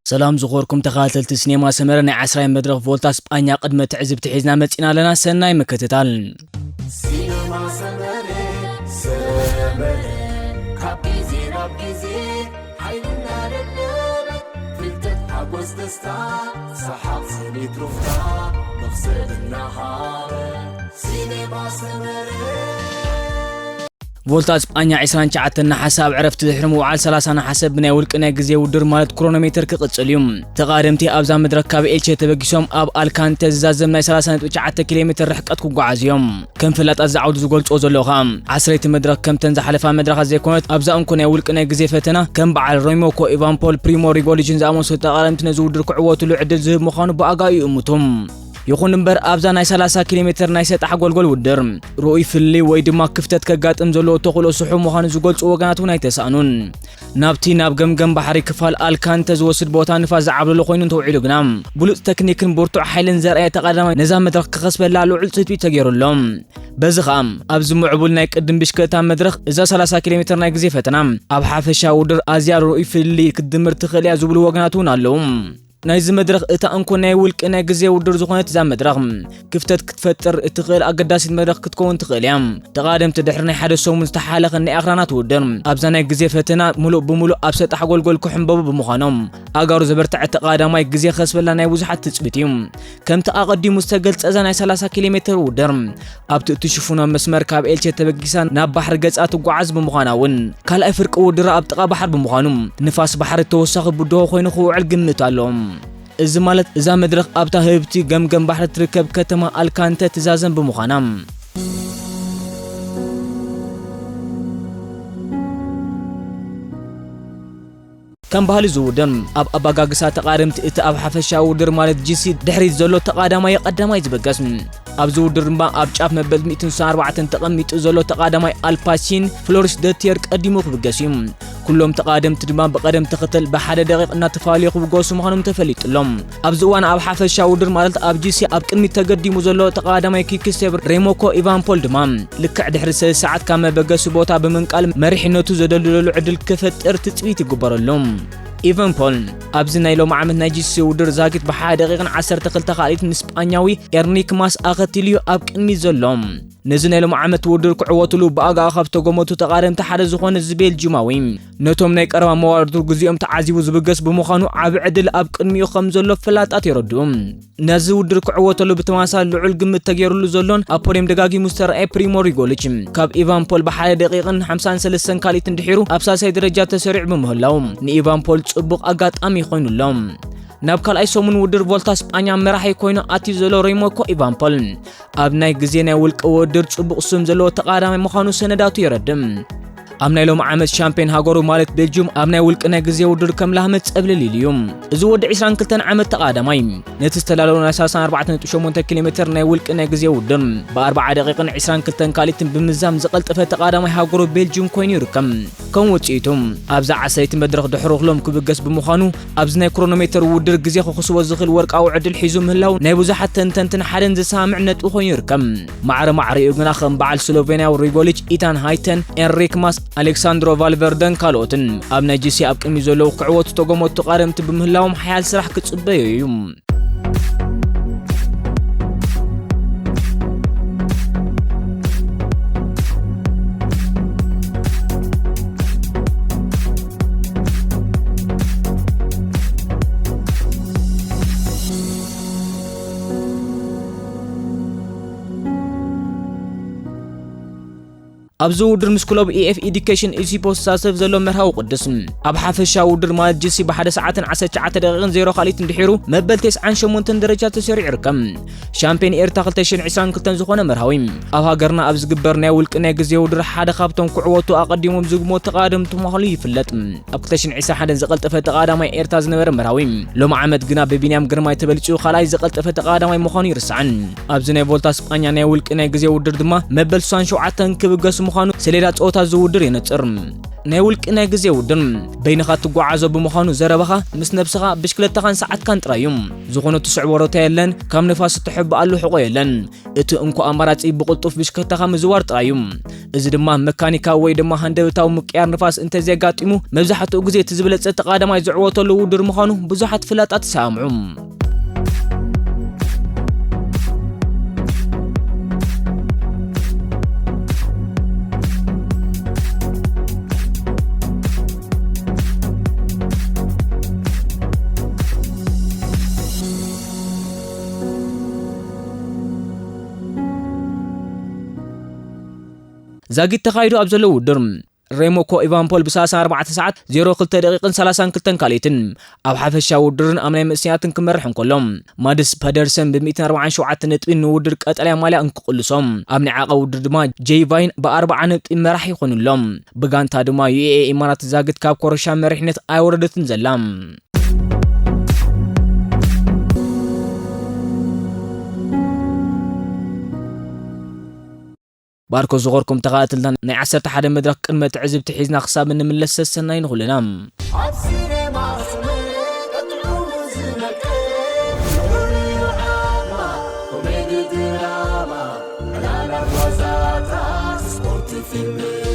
ሰላም ዝኾርኩም ተኸታተልቲ ሲኔማ ሰመረ፣ ናይ ዓስራይ መድረኽ ቮልታ ስጳኛ ቅድመ ትዕዝብቲ ሒዝና መጺና ኣለና። ሰናይ ምክትታል። ሲነማ ሰመረ፣ ሰመረ፣ ካብ ግዜ ናብ ግዜ ሓይልና ደለበ፣ ፍልጠት ሓጎስ ደስታ፣ ሰሓቕ ስኒት ሩፍታ፣ መኽሰብ እናሃበ፣ ሲነማ ሰመረ። ቮልታ ስጳኛ ዕስራን ትሽዓተን ነሓሰ ኣብ ዕረፍቲ ድሕሪ ምውዓል ሰላሳ ነሓሰ ብናይ ውልቂ ናይ ግዜ ውድድር ማለት ክሮኖሜተር ክቕጽል እዩ። ተቓደምቲ ኣብዛ መድረክ ካብ ኤልቼ ተበጊሶም ኣብ ኣልካንተ ዝዛዘም ናይ ሰላሳ ነጥቢ ትሽዓተ ኪሎ ሜተር ርሕቀት ክጓዓዙ እዮም። ከም ፈላጣት እዚ ዓውዲ ዝገልጽዎ ዘለዉ ኸኣ፣ ዓስረይቲ መድረኽ ከምተን ዝሓለፋ መድረኻት ዘይኮነት፣ ኣብዛ እንኮ ናይ ውልቂ ናይ ግዜ ፈተና ከም በዓል ሮይሞኮ ኢቫንፖል፣ ፕሪሞ ሪጎሊችን ዝኣመሰሉ ተቓደምቲ ነዚ ውድድር ክዕወትሉ ዕድል ዝህብ ምዃኑ ብኣጋኡ ይእምቱ። ይኹን እምበር ኣብዛ ናይ ሰላሳ ኪሎ ሜተር ናይ ሰጣሕ ጎልጎል ውድድር ርኡይ ፍልልይ ወይ ድማ ክፍተት ከጋጥም ዘለዎ ተኽእሎ ስሑው ምዃኑ ዝገልጹ ወገናት እውን ኣይተሳእኑን። ናብቲ ናብ ገምገም ባሕሪ ክፋል ኣልካንተ ዝወስድ ቦታ ንፋስ ዝዓብለሎ ኮይኑ እንተውዒሉ ግና፣ ብሉጽ ተክኒክን ብርቱዕ ሓይልን ዘርኣየ ተቓዳማይ ነዛ መድረኽ ክኸስበላ ልዑል ትጽቢት ተገይሩ ኣሎ። በዚ ኸኣ ኣብዚ ምዕቡል ናይ ቅድም ብሽክለታ መድረኽ እዛ ሰላሳ ኪሎ ሜተር ናይ ግዜ ፈተና ኣብ ሓፈሻ ውድድር ኣዝያ ርኡይ ፍልልይ ክትድምር ትኽእል እያ ዝብሉ ወገናት እውን ኣለዉ። ናይዚ መድረኽ እታ እንኮ ናይ ውልቂ ናይ ግዜ ውድድር ዝኾነት እዛ መድረኽ ክፍተት ክትፈጥር እትኽእል ኣገዳሲት መድረኽ ክትከውን ትኽእል እያ። ተቓደምቲ ድሕሪ ናይ ሓደ ሰሙን ዝተሓለኸ ናይ ኣኽራናት ውድድር ኣብዛ ናይ ግዜ ፈተና ምሉእ ብምሉእ ኣብ ሰጣሕ ጎልጎል ክሕንበቡ ብምዃኖም ኣጋሩ ዘበርትዐ ተቓዳማይ ግዜ ከስበላ ናይ ብዙሓት ትጽቢት እዩ። ከምቲ ኣቐዲሙ ዝተገልጸ እዛ ናይ ሰላሳ ኪሎ ሜተር ውድድር ኣብቲ እትሽፍኖ መስመር ካብ ኤልቼ ተበጊሳ ናብ ባሕሪ ገጻ ትጓዓዝ ብምዃና እውን ካልኣይ ፍርቂ ውድድራ ኣብ ጥቓ ባሕሪ ብምዃኑ ንፋስ ባሕሪ ተወሳኺ ብድሆ ኮይኑ ክውዕል ግምት ኣሎ። እዚ ማለት እዛ መድረኽ ኣብታ ህብቲ ገምገም ባሕሪ ትርከብ ከተማ ኣልካንተ ትዛዘም ብምዃና። ከም ባህሊ ዝውድን ኣብ ኣባጋግሳ ተቓደምቲ እቲ ኣብ ሓፈሻዊ ውድድር ማለት ጂሲ ድሕሪት ዘሎ ተቓዳማይ ቀዳማይ ዝበገስ። ኣብዚ ውድድር ድማ ኣብ ጫፍ መበል ሚእትን ስሳን ኣርባዕተን ተቐሚጡ ዘሎ ተቓዳማይ ኣልፓሲን ፍሎሪስ ደቲየር ቀዲሙ ክብገስ እዩ። ኩሎም ተቓደምቲ ድማ ብቐደም ተኸተል ብሓደ ደቂቕ እናተፈላለዩ ክብገሱ ምዃኖም ተፈሊጡ ኣሎ። ኣብዚ እዋን ኣብ ሓፈሻዊ ውድድር ማለት ኣብ ጂሲ ኣብ ቅድሚት ተገዲሙ ዘሎ ተቓዳማይ ኪክስቴፕ ሬሞኮ ኢቫንፖል ድማ ልክዕ ድሕሪ ሰለስተ ሰዓት ካብ መበገሲ ቦታ ብምንቃል መሪሕነቱ ዘደልድለሉ ዕድል ክፈጥር ትጽቢት ይግበረሉ። ኢቨንፖል ኣብዚ ናይ ሎሚ ዓመት ናይ ጂሲ ውድድር ዛጊት ብሓደ ደቂቕን ዓሰርተ ክልተ ካልኢት ንስጳኛዊ ኤርኒክ ማስ ኣኸቲሉ እዩ ኣብ ቅድሚት ዘሎ። ነዚ ናይ ሎሚ ዓመት ውድድር ክዕወትሉ ብኣጋ ካብ ዝተጎመቱ ተቓደምቲ ሓደ ዝኾነ እዚ ቤልጂማዊ ነቶም ናይ ቀረባ መዋርቱ ግዜኦም ተዓዚቡ ዝብገስ ብምዃኑ ዓቢ ዕድል ኣብ ቅድሚኡ ከም ዘሎ ፍላጣት የረድኡ። ነዚ ውድድር ክዕወተሉ ብተመሳሳሊ ልዑል ግምት ተገይሩሉ ዘሎን ኣብ ፖድየም ደጋጊሙ ዝተረኣየ ፕሪሞ ሪጎሊች ካብ ኢቫንፖል ብሓደ ደቂቕን ሓምሳን ሰለስተን ካልኢት እንድሒሩ ኣብ ሳልሳይ ደረጃ ተሰሪዑ ብምህላው ንኢቫንፖል ጽቡቕ ኣጋጣሚ ኮይኑ ኣሎ። ናብ ካልኣይ ሰሙን ውድድር ቮልታ ስጳኛ መራሒ ኮይኑ ኣትዩ ዘሎ ሬሞኮ ኢቫንፖል ኣብ ናይ ግዜ ናይ ውልቂ ውድድር ጽቡቕ ስም ዘለዎ ተቓዳማይ ምዃኑ ሰነዳቱ የረድእ። ኣብ ናይ ሎሚ ዓመት ሻምፒዮን ሃገሩ ማለት ቤልጅዩም ኣብ ናይ ውልቂ ናይ ግዜ ውድድር ከም ላህመ ጸብለል ኢሉ እዩ። እዚ ወዲ ዕስራን ክልተን ዓመት ተቓዳማይ ነቲ ዝተዳለወ ናይ ሰላሳን ኣርባዕተን ነጥቢ ሸሞንተ ኪሎ ሜተር ናይ ውልቂ ናይ ግዜ ውድድር ብኣርባዓ ደቂቕን ዕስራን ክልተን ካልኢትን ብምዛም ዝቐልጠፈ ተቓዳማይ ሃገሩ ቤልጅዩም ኮይኑ ይርከብ። ከም ውጽኢቱ ኣብዛ ዓሰርይቲ መድረኽ ድሕሩ ክሎም ክብገስ ብምዃኑ ኣብዚ ናይ ክሮኖሜተር ውድድር ግዜ ክኽስቦ ዝኽእል ወርቃዊ ዕድል ሒዙ ምህላው ናይ ብዙሓት ተንተንትን ሓደን ዘሰማምዕ ነጥቢ ኮይኑ ይርከብ። ማዕረ ማዕሪኡ ግና ከም በዓል ስሎቬንያዊ ሪጎሊች፣ ኢታን ሃይተን፣ ኤንሪክ ማስ፣ ኣሌክሳንድሮ ቫልቨርደን ካልኦትን ኣብ ናይ ጂሲ ኣብ ቅድሚ ዘለዉ ክዕወቱ ዝተጎመቱ ተቓደምቲ ብምህላዎም ሓያል ስራሕ ክጽበዮ እዩ። ኣብዚ ውድድር ምስ ክለብ ኢኤፍ ኤዱኬሽን ኢሲፖ ዝሳተፍ ዘሎ መርሃዊ ቅዱስ ኣብ ሓፈሻ ውድድር ማለት ጂሲ ብሓደ ሰዓትን ዓሰርተ ትሽዓተ ደቂቕን ዜሮ ካልኢት እንድሒሩ መበል ተስዓን ሸሞንተን ደረጃ ተሰሪዑ ይርከብ። ሻምፒዮን ኤርትራ ክልተ ሽሕን ዕስራን ክልተን ዝኾነ መርሃዊ ኣብ ሃገርና ኣብ ዝግበር ናይ ውልቂ ናይ ግዜ ውድድር ሓደ ካብቶም ክዕወቱ ኣቐዲሞም ዝግመቱ ተቓደምቲ ምዃኑ ይፍለጥ። ኣብ ክልተ ሽሕን ዕስራን ሓደን ዝቐልጠፈ ተቓዳማይ ኤርትራ ዝነበረ መርሃዊ ሎም ዓመት ግና ብቢንያም ግርማይ ተበሊጹ ካልኣይ ዝቐልጠፈ ተቓዳማይ ምዃኑ ይርስዓን። ኣብዚ ናይ ቮልታ ስጳኛ ናይ ውልቂ ናይ ግዜ ውድድር ድማ መበል ስሳን ሸውዓተን ክብገሱ ምዃኑ ሰሌዳ ጸወታ ዝውድር የነጽር። ናይ ውልቂ ናይ ግዜ ውድር በይንኻ ትጓዓዞ ብምዃኑ ዘረባኻ ምስ ነብስኻ ብሽክለታኻን ሰዓትካን ጥራይ እዩ። ዝኾነ ትስዕቦ ሮታ የለን። ካብ ንፋስ እትሕብኣሉ ሕቖ የለን። እቲ እንኮ ኣማራጺ ብቕልጡፍ ብሽክለታኻ ምዝዋር ጥራይ እዩ። እዚ ድማ መካኒካዊ ወይ ድማ ሃንደበታዊ ምቅያር ንፋስ እንተዘየጋጢሙ መብዛሕትኡ ግዜ እቲ ዝበለጸ ተቓዳማይ ዝዕወተሉ ውድድር ምዃኑ ብዙሓት ፍላጣት ይሰማምዑ። ዛጊት ተኻይዱ ኣብ ዘሎ ውድድር ሬሞኮ ኢቫንፖል ብ34 ሰዓት 02 ደቂቕን 32 ካልኢትን ኣብ ሓፈሻ ውድድርን ኣብ ናይ መእሰያትን ክመርሕ እንከሎ፣ ማድስ ፐደርሰን ብ147 ነጥቢ ንውድድር ቀጠልያ ማልያ እንክቕልሶ፣ ኣብ ናይ ዓቐብ ውድድር ድማ ጄይ ቫይን ብ40 ነጥቢ መራሕ ይኾኑሎም። ብጋንታ ድማ ዩ ኤ ኤ ኢማራት ዛግት ካብ ኮረሻ መሪሕነት ኣይወረደትን ዘላ። ባርኮ ዝኸርኩም ተኸታተልትና፣ ናይ ዓሰርተ ሓደ መድረኽ ቅድመ ትዕዝብቲ ሒዝና ክሳብ እንምለስ ሰሰናይ ንኹልና። ኣብ ሲኔማ ስምዒት ጥዑሙ ዝነቅል፣ ዝኽሪ ዓማ፣ ኮሜዲ ድራማ፣ ዕላላት ዋዛታት፣ ስፖርት ፊልም።